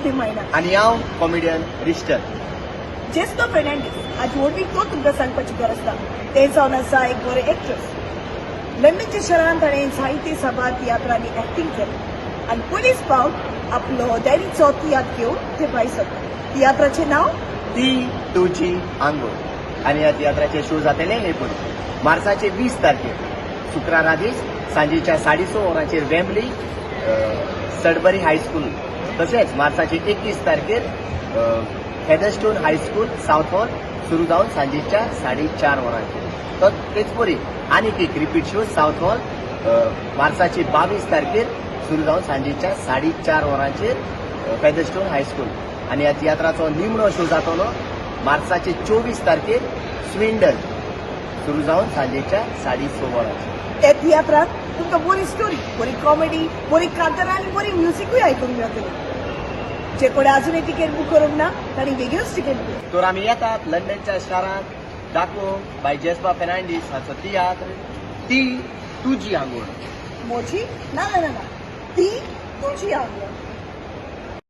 ज्योती मायना. आनी हांव कॉमेडियन रिस्टन. जेस्को फेर्नांडीस हाजी व्हडवीक तो तुमकां सांगपाची गरज ना. ते जावन आसा एक बरे एक्ट्रेस. लंडनच्या शहरांत ताणें जायते साबार तियात्रांनी एक्टिंग केलें आनी पयलीच फावट आपलो डॅडीचो तियात्र घेवन ते भायर सरता. तियात्राचें नांव ती तुजी आंगोळ. आनी ह्या तियात्राचे शो जातले हे पळय: मार्चाचे 20 तारखेर, शुक्रारा दीस, सांजेच्या 6:30 वरांचेर वेम्बली, सडबरी हायस्कूल. तशेंच मार्चाचे 21 तारखेर फेदरस्टोन हायस्कूल, सावथ हॉल, सुरू जावन सांजेच्या 4:30 वरांचेर. तर तेच परी आनीक एक रिपीट शो सावथ हॉल, मार्चाचे 22 तारखेर, सुरू जावन सांजेच्या 4:30 वरांचेर फेदरस्टोन हायस्कूल. आनी ह्या तियात्राचो निमणो शो जातलो मार्चाचे 24 तारखेर स्विंडन, सुरू जावन सांजेच्या 6:30 वरांचेर. त्या तियात्रांत तुमकां बरी स्टोरी, बरी कॉमेडी, बरी कांतारां आनी बरी म्युजिकूय आयकूंक मेळटली. जे कोणे अजूनय तिकेट बूक करूंक ना तांणी बेगीनूच तिकेट बूक तर आमी येतात लंडनच्या शारांत दाखोवंक बाय जेस्पा फेर्नांडीस हाचो तियात्र ती तुजी आंगोळ. मोजी ना ना ना ना, ती तुजी आंगोळ.